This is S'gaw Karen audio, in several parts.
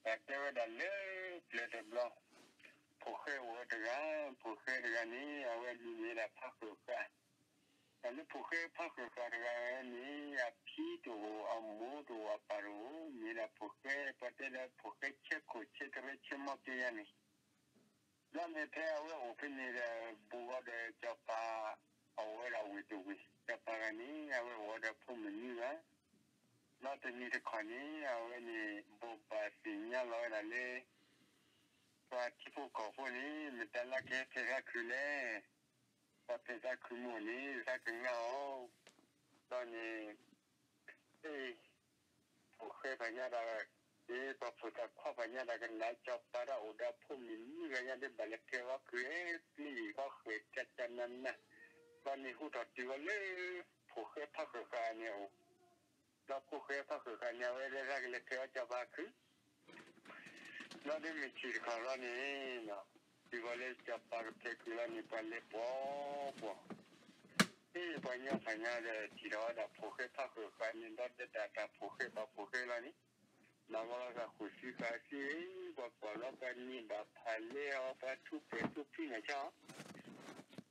တၢ်တဲဝဲဒၣ်လၢပျၢၤတဘျီ, ဖိၣ်ဃဲအိၣ်ဝဲတဂၤ, ဖိၣ်ဃဲတဂၤန့ၣ် အဝဲအမံၤမ့ၢ်ဝဲဒၣ်ဖးဃၢၤဃာ်, ဒီးလၢဖိၣ်ဃဲဖးဃၢၤဃာ်တဂၤန့ၣ် အဖံတအိၣ်, အမိၢ်တအိၣ်, အပၢ်တအိၣ်, မ့ၢ်ဒၣ်ဖိၣ်ဃဲ ပှၤတဲလၢဖိၣ်ဃဲဆဲခိၣ်ဆဲတရဲဆဲမီၢ်ကဲယါန့ၣ် ဘျီန့ၣ်ဖဲအဝဲအိၣ်ဖဲန့ၣ်ဒီး ဘူးဝဲဒီးစီၤပၤ အအိၣ်ဝဲဒၣ်ဝ့ၢ်တဝ့ၢ်, စီၤပၤတဂၤန့ၣ် အဝဲအိၣ်ဝဲဒီးဖိမုၣ်နွံဂၤ, ဒီးတနံၤတခီန့ၣ် အဝဲန့ၣ် ဘိးဘၣ်သ့ၣ်ညါလီၤဝဲဒၣ်လၢ ပှၤထံဖိကီၢ်ဖိန့ၣ် မတၤလၢကဟဲဖဲးသးခုလဲၣ်, ပှၤဖဲးသးခုမ့ၢ်အိၣ်န့ၣ် သးကငါအီၤ, ဒီးန့ၣ် အ့ၣ် ဖိၣ်ဃဲပှၤညါဒီး အ့ၣ် ပှၤဖိသၣ်ခွါပှၤညါဒီး ကနၣ်စီၤပၤတၢ်အိၣ်ဒီးဖိမုၣ်နွံဂၤညါဒီး ဘၣ်လဲၤဖဲးအီၤခု ပျံၤဃီဃဲၤတၢ်တၢ်နးနး, ဒီးန့ၣ်ဟူထီၣ်တုၤဝဲလၢ ဖိၣ်ဃဲဖးဃၢၤဃာ်န့ၣ်အအိၣ်, ဒီးဖိၣ်ဃဲဖးဃၢၤဃာ်န့ၣ် အဝဲဒၣ်ကလဲၤဖဲးအီၤစီၤပၤခု ဘျီဒ်မ့ၢ်ထံၣ်တခီဘျီန့ၣ်, တုၤဃီၤလၢစီၤပၤကဖဲးခုလီၤန့ၣ် ပှၤလဲၤပိာ်ပိာ်, အ့ၣ် ပှၤညီဖးညါဒီး ထံၣ်ထီၣ်ဝဲဒၣ်ဖိၣ်ဃဲဖးဃၢၤဃာ်န့ၣ် ဒီးဒဲးတၢ်တၢ်ဖိၣ်ဃဲဘၣ်ဖိၣ်ဃဲလီၤန့ၣ်, မၤဂီၤလီၤသးဃုာ်စုဃာ်စု, ပှၤကွၢ်လီၤပှၤန့ၢ်ဘၣ်ဖးလဲအီၤ ပှၤထူးပှဲၤထူးဖံးန့ၣ်ဆၢ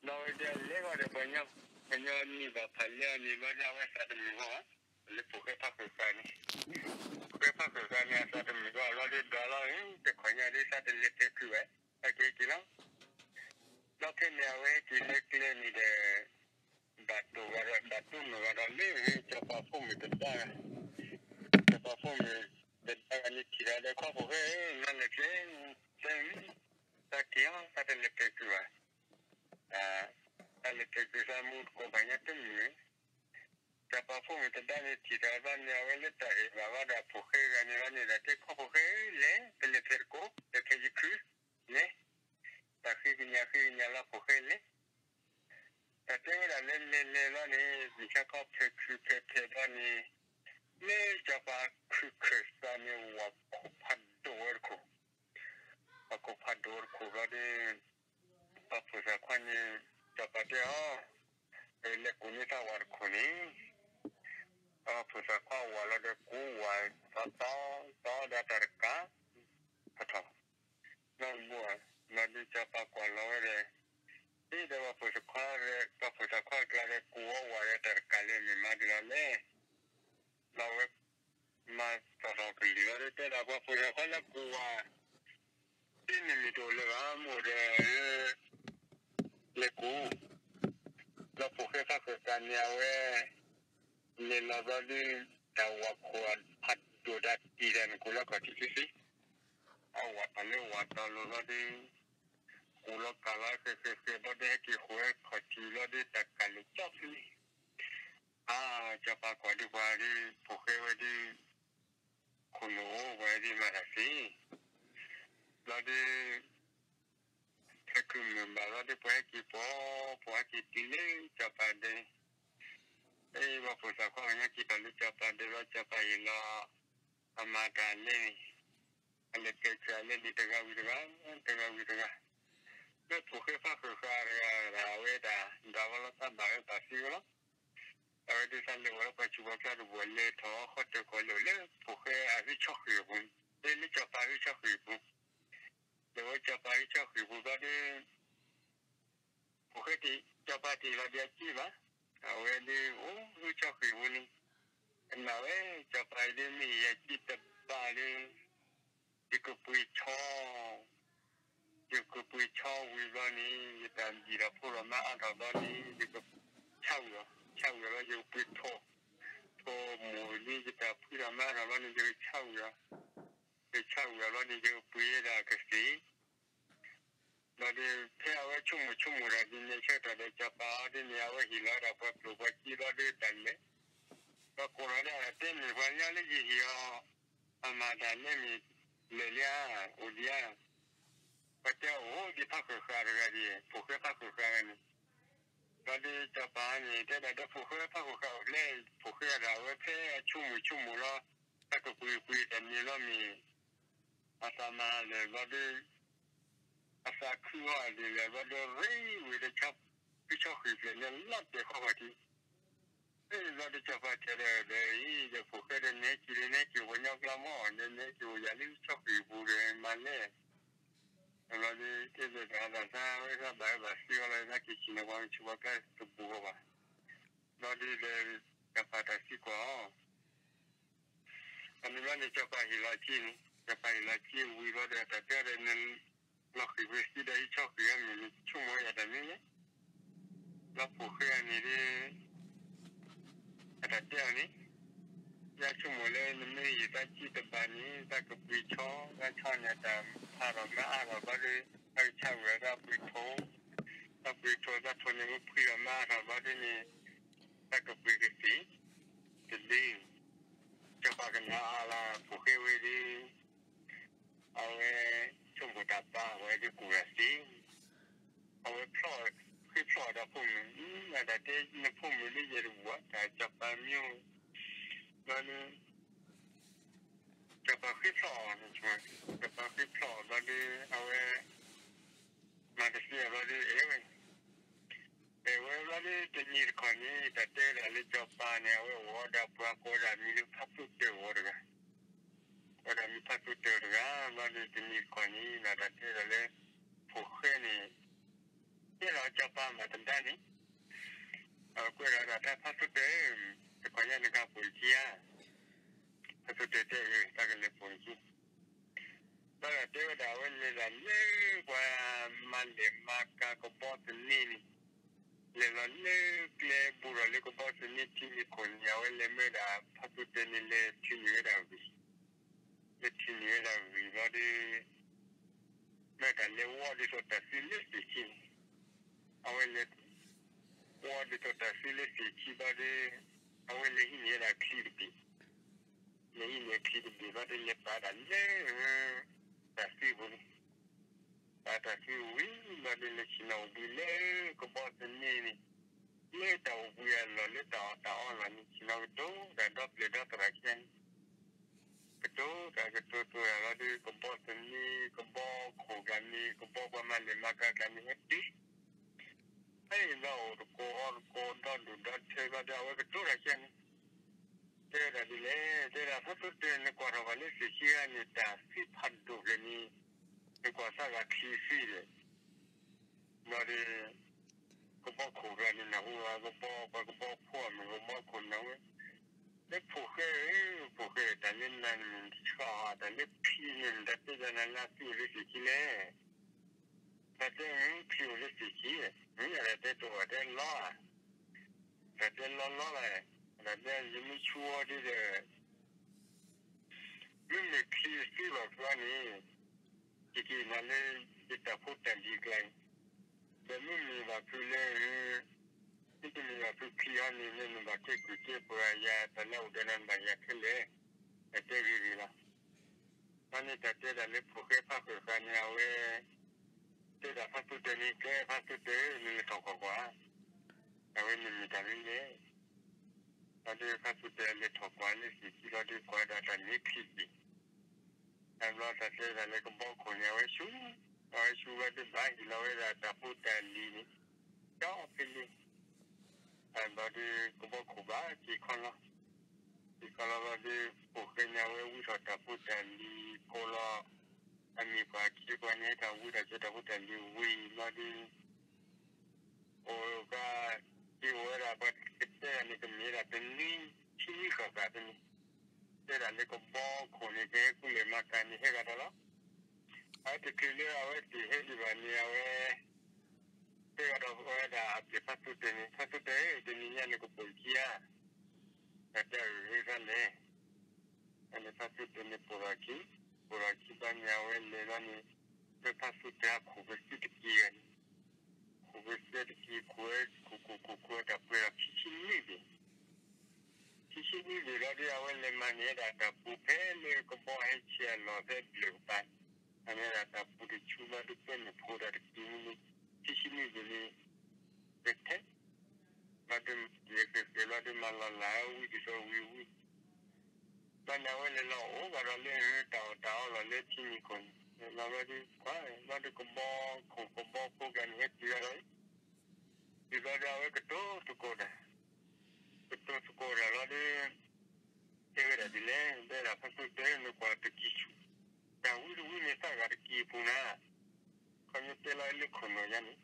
ဒီးဝဲဒၣ်လဲၤဂီၤဒီးပှၤညီ, ပှၤညီန့ၢ်ဘၣ်ဖးလဲအီၤန့ၣ် ဘျီဒ်အဝဲသးတမုာ်ဂီၢ်ဘၣ်, လၢဖိၣ်ဃဲဖးဃၢၤဃာ်န့ၣ်, ဖိၣ်ဃဲဖးဃၢၤဃာ်န့ၣ် အသးတမုာ်ဂီၢ်လီၤဒီးဒွးလီၤ, တခီညါဒ်သးတလဲၤဖဲးခုဘၣ်, ဟဲက့ၤက့ၤလီၤ, ဒီးဖဲန့ၣ်အဝဲဟဲက့ၤလၢကျဲန့ၣ်ဒီး ဘၣ်တိၢ်ဂၤဒီး ဘၣ်တိၢ်မုာ်ဂၤဒီးလၢ စီၤပၤဖိမုၣ်တဒါဂၤ, စီၤပၤဖိမုၣ်တဒါဂၤန့ၣ်ထံၣ်ဒီး ခွါဖိၣ်ဃဲဧၢ, နလဲၤဖဲလဲၣ်, တၢ်က့ၤအီၤ တၢ်တလဲၤဖဲးခုဘၣ်, တၢ်လဲၤဖဲးခုသးမူတကိးပှၤညါတမုာ်, စီၤပၤဖိမုၣ်တဒါန့ၣ်ထံၣ်ဒီးဘျီန့ၣ် အဝဲလၢတၢ်အဲၣ်ဘၣ်ဘၣ်ဒီးဖိၣ်ဃဲဂၤန့ၣ်လီၤန့ၣ်ဒီး တဲခွါဖိၣ်ဃဲလဲၣ်, တလဲၤဖဲးတကိး, လဲၤဖဲးယခု, လဲၤ တၢ်ဃ့ကညးဃ့ကညးလီၤဖိၣ်ဃဲလဲၣ်, တၢ်တဲဝဲဒၣ်လၢလဲၤလဲၤလီၤန့ၣ် မုၢ်ဆါခီဖဲးခုဖဲးဖဲးဘျီန့ၣ်, လၢစီၤပၤခုခၢၣ်သးန့ၣ် ဝၤခိၣ်ဖးဒိၣ်ဝဲတခိၣ်, ဝၤခိၣ်ဖးဒိၣ်ဝဲတခိၣ်ဘျီဒီး ပှၤဖိသၣ်ခွါန့ၣ် စီၤပၤတဲအီၤ, လဲၤကူၣ်န့ၢ်သးဝၤတခိၣ်န့ၣ်, ပှၤဖိသၣ်ခွါဝၤလီၤဒီးကူဝၤ, သီသီ, သီဒီးတၢ်တကး, ပထီၣ် နီၢ်တဘိဧါ, ဘျီဒုးစီၤပၤကွၢ်လီၤဝဲဒီး, အ့ၣ်ဒီးပှၤဖိသၣ်ခွါ, ပှၤဖိသၣ်ခွါကျါဒီး ကူဝဲဝၤဒီးတၢ်တကးလၢမ့ၢ်မၤဒ်လီၤလဲၣ်, ဒီးအဝဲ မၤသီၣ်ထီၣ်ကလုၢ်လီၤဒီး တဲဒၣ်ပှၤဖိသၣ်ခွါလၢကူဝၤ, ဒ်န့ၣ်မ့ၢ်တအိၣ်လၢၤဘၣ်, မ့ၢ်အိၣ်ဒီး လဲၤကူ, ဒီးဖိၣ်ဃဲဖးဃၢၤဃာ်န့ၣ် အဝဲ လဲၤလီၤဘျီဒုး တၢ်ဝၤခိၣ်ဖးဒိၣ်တၢ်တံၢ်တၢ်န့ၣ်ကူလၢခီၣ်ထံးသ့သ့, အဝၤတၢ်လၢဝၤတီၤလိၤဘျီဒုး, ကူလီၤကၢ်လီၤဃဲးဃဲးဃဲးဘျီဒုး ဟဲက့ၤဃိးဝဲခီၣ်ထံးဘျီဒုး တၢ်ကၢ်လၢာ်ကၠီဖျၢၣ် အါ, စီၤပၤကွၢ်ဒုးပှၤဒုး ဖိၣ်ဃဲဝဲဒုး ခိၣ်နူာ်အိၣ်ပှၤဒုးမၤတၢ်သ့, ဘျီဒုး ဟဲခုမုာ်ဘၣ်ဘျီဒုး ပှၤဟဲက့ၤပိာ်, ပှၤဟဲက့ၤတုၤလၢစီၤပၤဒဲ, အ့ၣ် ပှၤဖိသၣ်ခွါကညီက့ၤထီၣ်လၢစီၤပၤဒဲဘျီ စီၤပၤဟ့ၣ်လီၤ အမၤတၢ်လဲၣ်န့ၣ်, အလဲၤဖဲးခုအလဲၣ်န့ၣ် တဂၤဝံၤတဂၤ, တဂၤဝံၤတဂၤ, လၢဖိၣ်ဃဲဖးဃၢၤဃာ်တဂၤဒီး အဝဲဒၣ် ဒွးဝဲလီၤသးဘၣ်ဝဲဘၣ်သ့ဝဲလီၤ, အဝဲဒုးသးလဲၤဝဲလၢပှၤဆူးပှၤဖျါတဘိ လဲၤထီၣ်ဃီတၢၢ်ကီးလဲၤအိၣ်လၢဖိၣ်ဃဲအဟံၣ်ဆီၣ်ဃံၣ်အပူၤ, လၢလၢစီၤပၤဟံၣ်ဆီၣ်ဃံၣ်အပူၤ, လဲၤဝဲစီၤပၤဟံၣ်ဆီၣ်ဃံၣ်အပူၤဘျီဒုး ဖိၣ်ဃဲတ့ၢ်, စီၤပၤတ့ၢ်လီၤဒံးအစ့ဘၣ်, အဝဲဒုးအိၣ်လၢဟံၣ်ဆီၣ်ဃံၣ်အပူၤန့ၣ်, ကနၣ်ဝဲ စီၤပၤအံၤဒုးမ့ၢ်ယၤစ့တဘၣ်ဒီး ယကပှ့ၤဆီ, ယကပှ့ၤဆီဝံၤဘျီန့ၣ် ယတၢ်ဘံၣ်ဒီးဖိဒီးမါအါထီၣ်ဘျီန့ၣ် ယကဆါဝံၤအီၤ, ဆါဝံၤအီၤဘျီ ယကပှ့ၤထိၣ်, ထိၣ်မိၢ်လံ ယတၢ်ဖှံဒီးမါအါထီၣ်ဘျီန့ၣ် ယကဆါဝံၤအီၤ, ယဆါဝံၤအီၤဘျီန့ၣ် ယကပှ့ၤဒၣ်ကသ့ၣ် ဘျီဒုး ဖဲအဝဲဆိကမိၣ်ဆိကမိၣ်တၢ်ဒ်န့ၣ်ဆၢကတီၢ်ဒီး စီၤပၤအီၤဒ်န့ၣ် အဝဲဟ့ၣ်လီၤဝဲဒၣ်ပှၤကျိၣ်ပှၤစ့ဘျီဒုးတၢ်လဲၤ, ပှၤကိးလီၤဒၣ်တဲန့ၣ် ပှၤလၢယဟ့ၣ်အီၤ အမၤတၢ်လဲၣ်န့ၣ်လဲၤလံဧါ, အိၣ်ဒံးဧါ, ပှၤတဲအိၣ်ဒံးဖးဃၢၤဃာ်တဂၤဒံး, ဖိၣ်ဃဲဖးဃၢၤဃာ်တဂၤန့ၣ်, ဘျီဒုးစီၤပၤန့ၣ် တဲဒၣ်ဒီးဖိၣ်ဃဲဖးဃၢၤဃာ်အိၣ်ဖျဲၣ်, ဖိၣ်ဃဲဒီးအဝဲဖဲအဆိကမိၣ်ဆိကမိၣ်လီၤ, တၢ်ကပှ့ၤပှ့ၤတၢ်န့ၣ်လီၤမ့ၢ် အသးမၤလၢာ်ဘျီဒုး အသးခုအီၤဒ်လဲၣ်ဘျီဒုး ရ့ဝံၤဒီး ဟံၣ်ဆီၣ်ဃံၣ်ဖျၢၣ်န့ၣ် လီၤတဲာ်ဃီဃီၤထံး, ဘျီဒီးစီၤပၤတဲဒီး ဒီးအံၤ ဒီးဖိၣ်ဃဲဒီး နဟဲက့ၤလၢ နဟဲက့ၤဝဲညီကျါမီၢ် ဒီးနဟဲက့ၤအိၣ်ယၤလၢဟံၣ်ဆီၣ်ဃံၤပူၤဒီးမၤလဲၣ်. ဘျီဒီး တဲဒီးတၢ်သးဝဲသးဘၣ်ဝဲဘၣ်သ့အီၤလီၤ သးက့ၤဆံးန့ၢ်ပှၤကဆူးပှၤကျါတဘူးဃီဘၣ်. ဘျီဒီး စီၤပၤတၢ်သံကွၢ်အီၤ အန့ၣ်ဘျီန့ၣ် စီၤပၤဟ့ၣ်လီၤက့န့ၣ် စီၤပၤဟ့ၣ်လီၤက့ဝံၤဘျီဒီး တၢ်တဲဒီး နလီၤဃံၤဝဲသံဒီးဟံၣ်ဆီၣ်ဃံၤအမ့ၢ် နဆိကမိၣ်ဝဲယၤတၢ်မနုၤလဲၣ်. ဘျီဖိၣ်ဃဲအန့ၣ်ဒီး အတၢ်တဲအီၤန့ၣ် ယဆိကမိၣ်လၢနမ့ၢ်ဟ့ၣ်သးက့တဘၣ်န့ၣ် သးကပှ့ၤဆီ သးဆီန့ၣ် အတၢ်ဖးထီၣ်မ့ၢ်အါထီၣ်ဘျီဒီး သးကဆါဝံၤသးပှ့ၤထိး, သးပှ့ၤထိးသးထိးန့ၣ် ဝဲဖှံထီၣ်မ့ၢ်အါထီၣ်ဘျီဒီးန့ၣ် သးကပှ့ၤကသ့ၣ်တဒ့ စီၤပၤကနၣ်အါလၢ ဖိၣ်ဃဲဝဲဒီး အဝဲဆိကမိၣ်တၢ်ပာ်ဝဲဒီးကူၣ်တၢ်သ့, အဝဲဖျီၣ်, ဃ့ဖျီၣ်ဒီးဖိမုၣ်, အတၢ်တဲ နဖိမုၣ်လၢယဲၢ်တဝူၣ် တၢ်စီၤပၤမ့ၢ်အိၣ်, ဘျီဒီး စီၤပၤဃ့ဖျီၣ်အီၤ, စီၤပၤဃ့ဖျီၣ်အီၤဘျီဒီး အဝဲ မၤတသ့အဘျီဒီး အဲၣ်ဝဲ, အဲၣ်ဝဲဘျီဒီး တနံၤတခီန့ၣ် တၢ်တဲဒၣ်လၢစီၤပၤန့ၣ် အဝဲအိၣ်ဒီးပှၤကိးဒၣ်မံၤလၢဖါသူတၢၢ်ဂီၤတဂၤ, ကိးဒၣ်မံၤဖါသူတၢၢ်တဂၤ, ဘျီဒီးတနံၤတခီန့ၣ် တၢ်တဲဒၣ်လၢ ဖိၣ်ဃဲန့ၣ် တဲလီၤစီၤပၤမၤတဒါန့ၣ် အကွဲးလီၤဒၣ်တၢ်ဖါသူတၢၢ်, တခီညါနကပိာ်ခံဧါ, ဖါသူတၢၢ်တဲအၢ တၢ်ကလဲၤပိာ်ခံ, ဘျီဒီးတဲဝဲဒၣ် အဝဲလဲၤဒၣ်လၢပှၤမၤလဲၢ်မၤကၤကဘီသန့န့ၣ်, လဲၤလီၤလၢကျဲဘူးဒီးလၢကဘီသန့ထံန့ၣ်ခိၣ်န့ၣ် အဝဲလဲၤမၢဒၣ်ဖါသူတၢၢ်န့ၣ် လဲၤထုးန့ၢ်ဝဲဒၣ်ဝံၤ လဲၤထုးန့ၢ်ဝဲဒၣ်ဝံၤဘျီဒီး မ့ၢ်တၢ်လဲၤဝီဒ်သိးတၢ်စုလၢသ့ၣ်ခံန့ၣ်, အဝဲလဲၤ ဝီဒ်သိးတၢ်စုလၢသ့ၣ်ခံဘျီဒီး အဝဲလဲၤဟံးန့ၢ်ဝဲဒၣ်ချံတဘ့ၣ်, လဲၤဟံးန့ၢ်ချံတဘ့ၣ်ဘျီဒီး လဲၤပာ်ဒၣ်လၢ တၢ်စုပူၤန့ၣ်, ပာ်တၢ်စုဝံၤဘျီဒီး လဲၤဆ့ၣ်နီၤအိၣ်ဘှံးလၢကဘီသန့န့ၣ်, လၢတၢ်အိၣ်ဘှံးအလီၢ် လၢတၢ်အီၣ်တၢ်အီအလီၢ်န့ၣ် ဆ့ၣ်နီၤကတိၤတၢ်ဒီပျဲၢ်ဒီသရၣ်ခံဂၤန့ၣ် ကတိၤတၢ်ကတိၤတိၤတၢ်လီၤဒီး ကဘီသန့ ကဘီခိၣ်ကျါန့ၣ် ကဘီပှၤမၤလဲၢ်မၤကၤကျါန့ၣ် ဟဲတုၤ, ဖဲအံၤဘျီအိၣ်တကိးအီတကိး ဒီဒူၣ်ဒီထၢဘျီဒီး အဝဲကတိၤတၢ်ခံဂၤန့ၣ် တဲဝဲဒၣ်ဒ်လဲၣ်, တဲဒၣ်ဖါသူတၢၢ် နကွၢ်ထီၣ်ဘၣ်လၢသ့ၣ်ခံဂၤန့ၣ် တၢ်သံဖးဒိၣ်ဖျၢၣ်န့ၣ် နကွၢ်စၢ်ဂၤချံသံဒီး ဘျီဒီး ကဘီခိၣ်ကျါန့ၣ် နၢ်ဟူဧါ, ကဘီပှၤကဘီဖိအမ့ၢ် ကဘီခိၣ်နၢ်ဟူ, လၢဖိၣ်ဃဲဧၢ, ဖိၣ်ဃဲဧၢ, တၢ်လၢနၤန့ၣ်မ့ၢ်တဆှီဧါ, တၢ်လၢချံန့ၣ် နတၢ်တဲဒၣ်နၤလၢအသံအိၣ်လၢသ့ၣ်ခံလဲၣ်, တၢ်တဲချံအိၣ်လၢသ့ၣ်ခံ, မ့ၢ်ယတၢ်တဲတအိၣ်တၢ်တဲလီဧါ, တၢ်တဲလီလီလီ, တၢ်တဲယမ့ၢ်ဆူအီၤဒ်ဒီး မ့မ့ၢ်ချံသံဘၣ်ဖုအီၤန့ၣ် ယကဟ့ၣ်နၤလၢ ယတၢ်ဖိတၢ်လံၤအကျါ, ဒီးမ့မ့ၢ်ဘၣ်ဖုလၢ မ့တမ့ၢ်ဘၣ်ဖုချံအီၤန့ၣ် လၢနဘၣ်ကဲကုၢ်ကဲပှၤယၤ တၢ်လၢအအိၣ်ဒီးနၤနဘၣ်ယၤခဲလၢာ်, တၢ်တဲဂ့ၤဂ့ၤလီၤ. အန့ၣ်တၢ်တဲဒၣ်လၢဖိၣ်ဃဲဖးဃၢၤဃာ်န့ၣ် အဝဲ တဲဒၣ်ဖါသူတၢၢ်န့ၣ် ကဲဖါသူတၢၢ် နလဲၤထီၣ်ကွၢ်ကွၢ်, အဝဲန့ၣ်မ့ၢ်တၢ်လၢလဲၣ် ဘျီဒီးဖါသူတၢၢ်လဲၤထီၣ်ကွၢ်လၢသ့ၣ်ခံဘျီဒီး ကွၢ်ဒၣ်တၢ်န့ၣ်ချံတဘ့ၣ်, တဘျီတၢ်တဲဒၣ်လၢကဘီခိၣ်န့ၣ် အဝဲဆူ, အဝဲဆူဘျီဒီးဘၣ်ဟ့ၣ်လီၤဝဲဒၣ်တၢ်ဖိတၢ်လံၤန့ၣ် ဒီဖဲလံ, ဘျီဒီးကဘီခိၣ်ဘၣ်က့ၤခီလီၤ, က့ၤခီလီၤဘျီဒီး ဖိၣ်ဃဲန့ၣ်အဝဲဝံထီၣ်တၢ်ဖိတၢ်လံၤကိးလီၤ, အမ့ၢ်ပှၤခံပှၤန့ၣ် ဟဲထီၣ်ဝံထီၣ်က့ၤတၢ်ဖိတၢ်လံၤဝံၤဘျီဒီး အိၣ်က, က့ၤအိၣ်ဝဲဒၣ်ပှၤကတဲဒၣ်န့ၣ် ကမ့ၢ်ဒၣ်တနွံခံနွံဃၣ်ဃၣ်ဖဲန့ၣ်, တဲဒၣ်လၢကဘီခိၣ်န့ၣ် ကဟဲကူလဲၤမၤကၤန့ၣ် ဟဲဂၤဒီးလီၤ. အဝဲတချုးလၢအဝဲသ့ၣ်ဟဲဒံးဘၣ်န့ၣ် အဝဲ တဲဂၤဒီးဝဲဒၣ်အပျဲၢ်ဖါသူတၢၢ်န့ၣ် ဖါသူတၢၢ်ဧၢ တနံၤညါနကပိာ်ခံဧါ, တၢ်တဲအဂ့ၤဂ့ၤသးလဲၣ် အန့ၣ်ဖါသူတၢၢ်န့ၣ်ပိာ်ထီၣ်ခံ, ပိာ်ထီၣ်ခံဘျီန့ၣ် အဝဲလဲၤလီၤန့ၣ်, လၢဖါသူတၢၢ်အခိၣ်ပသ့တက့ၢ်ဂၤန့ၣ်, ခိၣ်ပသ့တက့ၢ်ခိၣ်ဝဲ ခိၣ်ခိၣ်ခိၣ်ခိၣ်ဝဲတၢ်ပှဲၤဒီးခံဆံနွံဘ့ၣ်, ခံဆံနွံဘ့ၣ်လီၤဒီး အဝဲလဲၤမၤန့ၢ်ဝဲဒၣ်တၢ်ပူၤဖဲလၢကဘီဟဲဆဲးအလီၢ်ဖဲဘျၢၣ်ကပၤ, မၤန့ၢ်ဝဲဒၣ်တၢ်ပူၤတဆူဘျီဒီးပၢန့ၢ်ဖိဒီးတက့ၢ်မ့ၢ်န့ၣ်, ခံဆံနွံဘ့ၣ်န့ၣ် ကထဲ ဘျီဒီး ယကက့ၤဘျီဒီးမၤလီၤလးဝံၤဒ်သိးဝံၤဝံၤ, ဘျီန့ၣ် အဝဲလဲၤလီၤအိၣ်ဘၣ်ဒီးလၢ တၢ်အီၣ်တၢ်အီလီၢ်လၢထံမံၤခိၣ်န့ၣ်, လီၤဘျီဒီး ကွၢ်ဘျီဒီးကဘီခိၣ်ကဘီဖိကျါန့ၣ် ဟဲတုၤဝဲဒီး တုၤဘျီဒီး အဝဲကတိၤသကိးတၢ်, ကတိၤသကိးတၢ်လီၤဒီး တဲဝဲဒၣ်ဒ်လဲၣ်, တဲဒၣ်ဖါသူတဲ နကွၢ်တကံၢ်ဆူၣ်, တၢ်ဝံတဝံန့ၣ် သၣ်ဂၤတကံၢ်အပူၤနၤ, ခီဖျိတဲလီၤလၢခိၣ်နူာ်ယါန့ၣ်,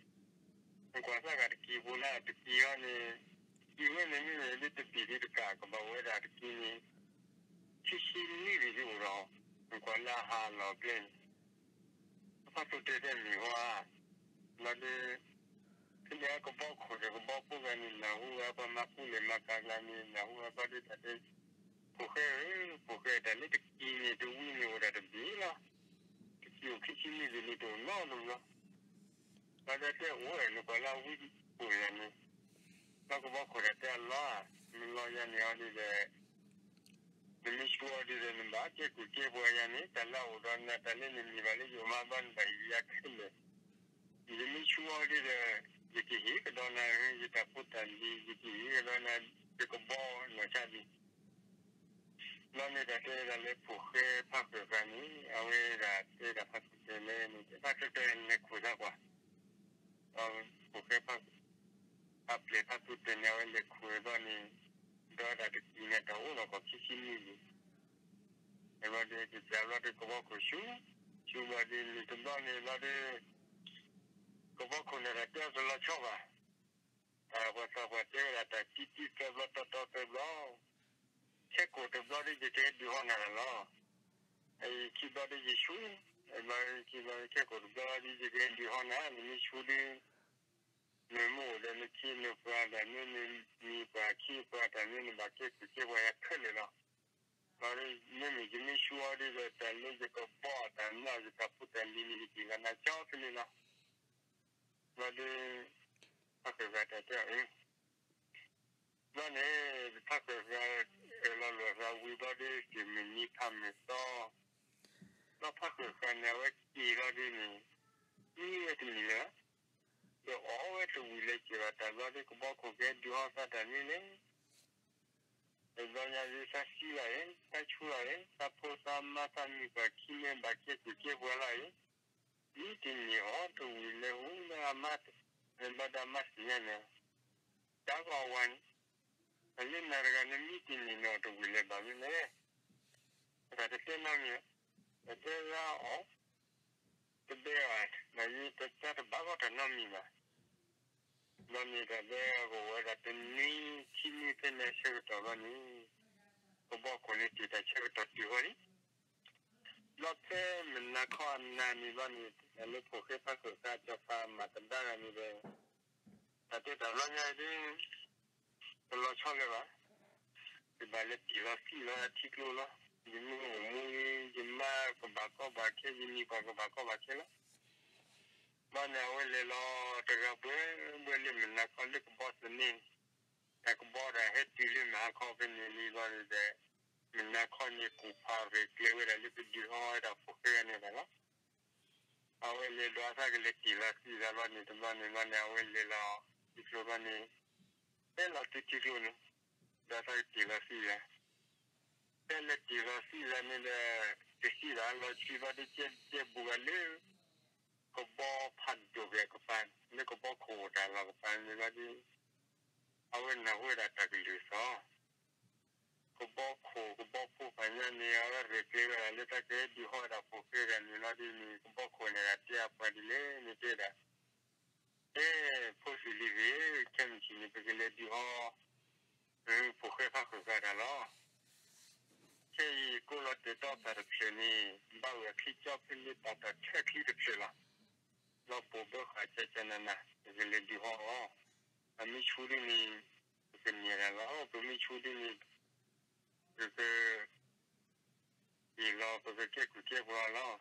နကွၢ်သၣ်ဂၤတကံၢ်အပူၤနၤ, တကံၢ်အံၤန့ၣ်, တကံၢ်ဝဲန့ၣ်မ့မ့ၢ်ဒ်တဘ့ၣ်ဒ်တကး ကဘၣ်ဝဲဒၣ်တကံၢ်န့ၣ် ခံဆံနွံဘ့ၣ်ဒ်အိၣ်ဒီး, နကွၢ်လၢအဟးလီၤကျဲန့ၣ် ဖါသူတဲတဲမ့ၢ်ဝဲ, ဘျီဒီး ဖဲန့ၣ်အကဘီခိၣ်ဒီးကဘီဖိဂၤန့ၣ် နၢ်ဟူဝဲပှၤမၤပူၤလဲၣ်မၤကၤကျါန့ၣ် နၢ်ဟူဝဲဘျီဒီးတၢ်တဲ, ဖိၣ်ဃဲဧၢ, ဖိၣ်ဃဲတၢ်လၢတကံၢ်န့ၣ် တဝံန့ၣ်အိၣ်ဒၣ်တဘ့ၣ်လီၤ, တကံၢ်အိၣ်ခံဆံနွံဘ့ၣ်န့ၣ်တအိၣ်နီတဘျီ, ဘျီဒီးတဲအိၣ်ဝဲ နကွၢ်လၢအဝံအိၣ်ယါန့ၣ်, ဘျီကဘီခိၣ်တၢ်တဲအလီၤ, မ့ၢ်လီၤယါန့ၣ်အီၤဒ်ဒီး နမ့ၢ်ဆူအီၤဒ်ဒီး နဘၣ်ကဲကုၢ်ကဲပှၤယါန့ၣ် တၢ်လၢအအိၣ်ဒီးနၤ တၢ်လၢနမ့ၢ်ဘၣ်လၢယအိၣ်မးဘျီ နဘၣ်ဟ့ၣ်ယၤခဲလၢာ်, ယမ့ၢ်ဆူအီၤဒ်ဒီး ယကဟ့ၣ်ကဒီးနၤ ယတၢ်ဖိတၢ်လံၤ ယကဟ့ၣ်ကဒီးနၤ ယကဘီနီၢ်ဆါလံ, ဘျီန့ၣ်တၢ်တဲဝဲဒၣ်လၢဖိၣ်ဃဲဖါဃၢၤဃာ်န့ၣ် အဝဲဒၣ်တဲဒၣ်ဖါသူတဲလဲၣ်န့ၣ် ဖါသူတဲလဲၣ်ခိၣ်သးကွၢ် ဖိၣ်ဃဲဖါ, ဖါပျဲၢ်ဖါသူတဲန့ၣ် အဝဲလဲၤခိၣ်ဝဲဘျီန့ၣ်, ဒီးတၢ်တကံၢ်န့ၣ် တၢ်အိၣ်နီၢ်ကီၢ်ခံဆံနွံလံ, ဘျီဒီးကစၢ်ဘျီဒီးကဘီခိၣ်ဆူ, ဆူဘျီဒီးန့ၣ်တဘျီန့ၣ်ဘျီဒီး ကဘီခိၣ်န့ၣ်တၢ်တဲအီၤတလီၤဆီဘၣ်, တၢ်ပှၤသးပှၢ်တဲဝဲဒၣ်တၢ်တံတံသၢဘျီတီတီသၢဘျီ, ခဲကိာ်တဘျီဒီးယကဟဲဒုးဟီနၤလီၤ, အံၤခံဘျီဒီးယဆူ, ဘျီခံဘျီခဲကိာ်တဘျီဒီးယကဟဲဒုးဟီနၤ နမ့ၢ်ဆူဒီး နမ့ၢ်အိၣ်ဒီးနခ့နပှၤတၢ်န့ၣ် နမ့ၢ်ပှၤခ့ပှၤတၢ်န့ၣ် နဘၣ်ကဲကုၢ်ကဲပှၤယၤခဲလၢာ်လီၤ, ဘျီဒီးမ့မ့ၢ်ယမ့ၢ်ဆူအီၤဒီးတၢ်လၢယကဘီတၢ်နီၢ်ယတၢ်ဖိတၢ်လံၤန့ၣ် ယကဟ့ၣ်လီၤနၤကၠီဖဲန့ၣ်လီၤ, ဘျီဒီး ဖါဃၢၤဂၤတၢ်တဲအီၤအၢ ဘျီန့ၣ် ဖါဃၢၤဃာ်အၢၣ်လီၤလိာ်သးဝံၤဘျီဒီး က့ၤမုၢ်နံၤဖးမုၢ်သီ, ဘျီဖါဃၢၤဃာ်န့ၣ် အဝဲက့ၤလီၤဒ်န့ၣ်, မံဝဲတန့ၢ်လၢၤ, ဒီးအီၣ်ဝဲတဝံၤလၢက့ၤဘၣ်တၢ်ဘျီဒီး ကဘီခိၣ်ကဟဲဒုးဟီသးတၢ်န့ၣ်လဲၣ်, တဘျီညါဒ်သးသံလီၤအံၤ သးဆူလီၤအံၤ သးဖိသးမါသးမံၤပှၤခံန့ၣ် ဘၣ်ကဲကုၢ်ကဲပှၤလီၤအံၤ, မံတန့ၢ်အီၤတဝံၤလၢၤဟူလၢအမါ, ဘျီဒီးအမါသ့ၣ်ညါန့ၣ် တၢ်ဂီၤဝါန့ၣ်, တၢ်လၢနၤတဂၤန့ၣ် မံတန့ၢ်န့ၣ်အီၤတဝံၤလၢၤဘၣ်မနုၤလဲၣ်, တၢ်တတဲနီတမံၤ, တတဲဂၤအီၤ, တဘဲအီၤ, နတၢ်တဘၣ်ဂီၢ်တၢ်နီတမံၤဘၣ်, ဘျီန့ၣ်တၢ်ဒဲကဝဲဒၣ်တနွံခံနွံဖဲန့ၣ်အဆၢကတီၢ်ဘျီန့ၣ်, ကဘီခိၣ်န့ၣ်တ့ၢ်တၢ်ဆၢကတီၢ်တုၤဃီလံ ဘျီဖဲမုၢ်နၤခီအနၤန့ၣ်ဘျီန့ၣ် တၢ်လၢဖိၣ်ဃဲဖါဃၢၤဃာ်စီၤပၤမၤသဒါဂၤန့ၣ်ဒီး တၢ်တဲတၢ်ဘျီညါအံၤဒ် တလီၤဆီလၢၤဘၣ်, ယဘၣ်လဲၤတ့ၢ်လီၤသံၣ်လီၤထံကျိလီၤ, ယမ့ၢ်အိၣ်မူအံၤ ယမါကဘၣ်ကီဘၣ်ခဲ ယနံၤပှၤကဘၣ်ကီဘၣ်ခဲလီၤ, ဘျီန့ၣ်အဝဲလဲၤလီၤတဂၤဘှဲဘှဲလၢမုၢ်နၤခီလၢကဘီသန့, တၢ်ကဘီတၢ်ဟဲတုၤလၢမုၢ်ဟါခီဖဲန့ၣ်လံဘျီန့ၣ်ဒီး, မုၢ်နၤခီန့ၣ်ကူၣ်ဖးရဲၣ်ကျဲၤဝဲဒၣ်လၢကဒုးဟီဝဲဒၣ်ဖိၣ်ဃဲန့ၣ်ဘၣ်လီၤ, အဝဲလဲၤဒွးသးကလဲၤတ့ၢ်လီၤသံၣ်သးဘျီန့ၣ် တဘျီန့ၣ်ဘျီန့ၣ် အဝဲလဲၤလီၤထံကျိဘျီန့ၣ်, တဲလီၤတုၤထံကျိန့ၣ်, ဒွးသးကတ့ၢ်လီၤသံၣ်သး ဖဲလဲၤတ့ၢ်လီၤသံၣ်သးန့ၣ်ဒီး, တသံၣ်သးလီၤဆံဘျီဒီး ကဲဘျဲဘူးဂၤလၢ ကဘီဖးဒိၣ်က့ၤအကပၤ, လၢကဘီခိၣ်အိၣ်တၢ်လီၢ်ကပၤန့ၣ်ဘျီဒီး, အဝဲနၢ်ဟူဝဲဒၣ်တၢ်ကလုၢ်သီၣ်, ကဘီခိၣ် ကဘီဖိဖးညါန့ၣ် အဝဲရဲၣ်ကျဲၤဝဲဒၣ်လၢတၢ်ကဟဲဒုးဟီဝဲဒၣ်ဖိၣ်ဃဲတဂၤန့ၣ်လီၤဒ်န့ၣ် ကဘီခိၣ်န့ၣ်ဒၣ်တဲအပှၤဒ်လဲၣ်န့ၣ်တဲဒၣ် တဲ, ဖိသၣ်လံၤသ့ၣ်ဧၢ, ခဲမုၢ်ဆ့ၣ်န့ၣ် ပကလဲၤဒုးဟီ, ဖိၣ်ဃဲဖါဃၢၤဃာ်တၢ်လီၤ. ခဲအံၤကိးလီၤတဲာ်တီပၢ်တဖျၢၣ်န့ၣ် ဘၣ်ဝဲအချံကၠီဖဲလၢပၢ်တၢ်ဆၢချံတဖျၢၣ်လီၤ. လီၤပိာ်ဘၢဃာ်ကၠီကၠီနးနး ပကလဲၤဒုးဟီအီၤ, ပမ့ၢ်ဆူဒ်န့ၣ် ပကန့ၢ်တၢ်လီၤ, ပမ့ၢ်ဆူဒ်န့ၣ် ပက အံၤလီၤ ပကကဲကုၢ်ကဲပှၤလီၤ.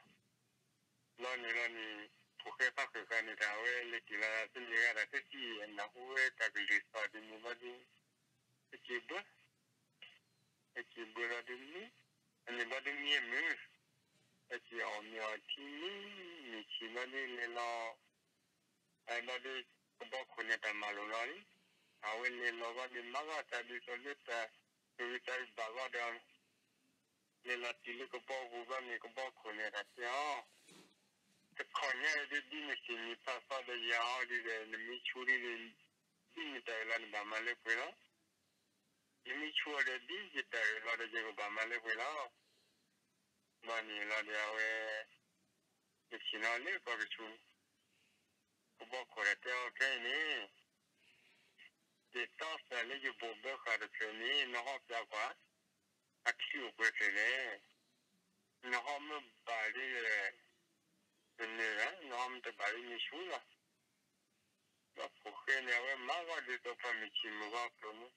လီၤန့ၣ်လီၤန့ၣ် ဖိၣ်ဃဲဖါဃၢၤဃာ်န့ၣ်တၢ် အဝဲလဲၤတ့ၢ်လီၤသန့ၤဂၤတၢ်သ့ၣ်သ့ၣ် အနၢ်ဟူဝဲတၢ်ကလုၢ်သီၣ်ဒ်န့ၣ်ဘျီဒီး ဟဲက့ၤဘၢ, ဟဲက့ၤဘၢလီၤဒ်န့ၣ်, အန့ၣ်ဘျီဒ်မ့ၢ်မုာ်, ဟဲက့ၤအီၣ်မ့ၤအီထံမ့ၢ် မုၢ်ဆ့ၣ်ဘျီဒ်လဲၤလီၤ အဘျီဒီး ကဘီခိၣ်န့ၣ်တၢ်မၤလိာ်လီၤလံ. အဝဲလဲၤလီၤဘျီန့ၣ် မၤဂီၢ်တၢ်ဒ်သိးလၢတၢ်ဂ့ၤတၢ်ဘၣ်ဂီၢ်ဒီး လဲၤလီၤတုၤလၢကဘီပူၤဘျီန့ၣ် ကဘီခိၣ်န့ၣ်တၢ်တဲအီၤ, တခီညါအံၤဒ်ဒ်နသ့ၣ်မုၢ်ဖးသီဒီးယၤအီၤဒ်ဒီး နမ့ၢ်ဆူဒ်န့ၣ် ဒ်နတၢ်အၢၣ်လီၤနဘၣ်မၤလၢပှဲၤလီၤ. ယမ့ၢ်ဆူၣ်အီၤဒီး ဒ်ယတၢ်အၢၣ်လီၤဒီး ယကဘၣ်မၤလၢပှဲၤလီၤ. ဘျီန့ၣ်လီၤဒီးအဝဲ ယဆ့ၣ်နီၤလၢကီၢ်ကဆူး ကဘီခိၣ်ဒီးတဲအီၤ ခဲအံၤန့ၣ် ယတီသးလၢယဘိၣ်ဘၢဃာ်တဖျၢၣ်န့ၣ် နဟီပျးကွၢ် အချံအိၣ်ပှဲၤဖျၢၣ်လဲၣ်. နဟီမ့ၢ်ဘၣ်ဒီး နနၢၤဧါ, နဟီမ့ၢ်တဘၣ်ဒီး နဆူၣ်လီၤ. ဒီးဖိၣ်ဃဲန့ၣ် အဝဲမၤဂီၤဒ်သိးပှၤမုၢ်ဆ့ၣ်မုၢ်ဂီၤအသိးန့ၣ်,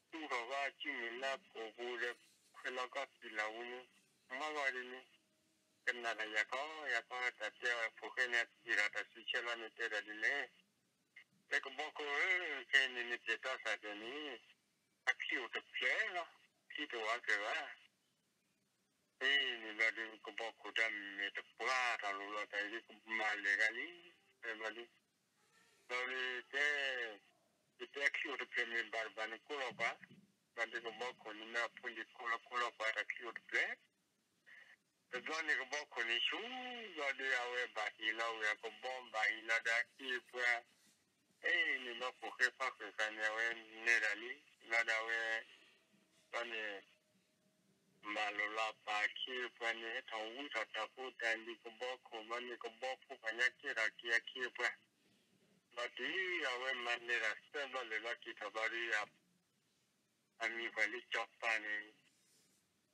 တူၢ်ထီၣ်ဘၣ်အစုမုၢ်လၢအကိာ်ပူၤဒီး ခွဲးလီၤကီၢ်သံၣ်လၢ်ဝူန့ၣ်, မၤဂီၤဒ်န့ၣ်, ကနၣ်တၢ်ယၤခီယၤခီ တၢ်တဲအီၤ ဖိၣ်ဃဲန့ၣ် အတ့ၢ်တၢ်တၢ်စုဆဲလီၤန့ၣ် တဲဒၣ်ဒ်လဲၣ်. တဲကဘီခိၣ်ဧၢ, ခဲအံၤန့ၣ် နတ့ၢ်တီသးတဖျၢၣ်န့ၣ် အချံအိၣ်တဖျၢၣ်လီၤ, ချံတအိၣ်အါကၢၢ်ဘၣ်. အ့န့ၣ်ဘျီဒီး ကဘီခိၣ်တၢ်မဲာ်တပှၢ်ထီၣ်လိၤလီၤ တၢ်အံၤဒ်ကမၤလဲၤဂၤလံ, တဲဘျီဒီး, ဘျီဒီးတဲ, ယတဲချံအိၣ်တဖျၢၣ်မ့ၢ်ဘၣ်တဘၣ်န့ၣ် ကိးလီၤကွၢ်, ဘျီဒီးကဘီခိၣ်န့ၣ်မ့ၢ်အဖိလံၤကိးလီၤ ကိးလီၤကွၢ်တၢ်ချံအိၣ်တဖျၢၣ် တဘျီန့ၣ်ကဘီခိၣ်န့ၣ်ဆူၣ်, ဘျီဒီးအဝဲဘၣ်ဟ့ၣ်လီၤဝဲအကဘီ ဘၣ်ဟ့ၣ်လီၤဒီးအခ့အပှၤ, အ့န့ၣ်ဘျီဖိၣ်ဃဲဖးဃုာ်ဃာ်န့ၣ် အဝဲနဲဒၣ်လံ, ဘျီဒီးအဝဲ, ဘျီန့ၣ် မၤလိာ်လီၤပာ်အခ့အပှၤန့ၣ် ဟဲထီၣ်ဝံထီၣ်တၢ်ဖိတၢ်လံၤကဘီခိၣ် ဘျီန့ၣ်ကဘီဖိပှၤညါကဲထီၣ်က့ၤအခ့အပှၤ, ဘျီဒုးအဝဲမၤနဲဒၣ်သၢဘျီလၢာ်လီၤက့ၤထီၣ်ဘျီဒီး အမံၤပှၤလၢစီၤပၤန့ၣ်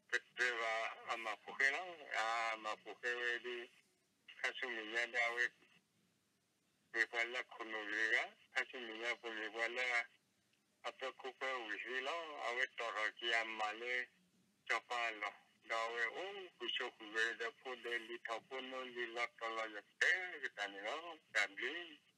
ကတၢၢ်ဘၣ်အမၤဖိၣ်ဃဲလီၤ. အမၤဖိၣ်ဃဲဝဲဒီး ခါဆူမဲာ်ညါဒီးအဝဲ မ့ၢ်ပှၤလၢခိၣ်နူာ်တဂၤ, ခါဆူမဲာ်ညါပမ့ၢ်ပှၤလၢ အပၢၤခိၣ်ပၢၤဝံၤသ့လီၤ. အဝဲတီၣ်ထီၣ်က့ၤအမးလၢ စီၤပၤအလီၢ်, ဒီးအဝဲအိၣ်ဃုာ်ဆိးဃုာ်ဝဲဒီးဖိဒီးလံၤထီၣ်ဖိနီလံၤလီၤတီၤလီၤယၤကတၢၢ်ကတၢၢ်န့ၣ်လီၤ. တၢ်ဘျုး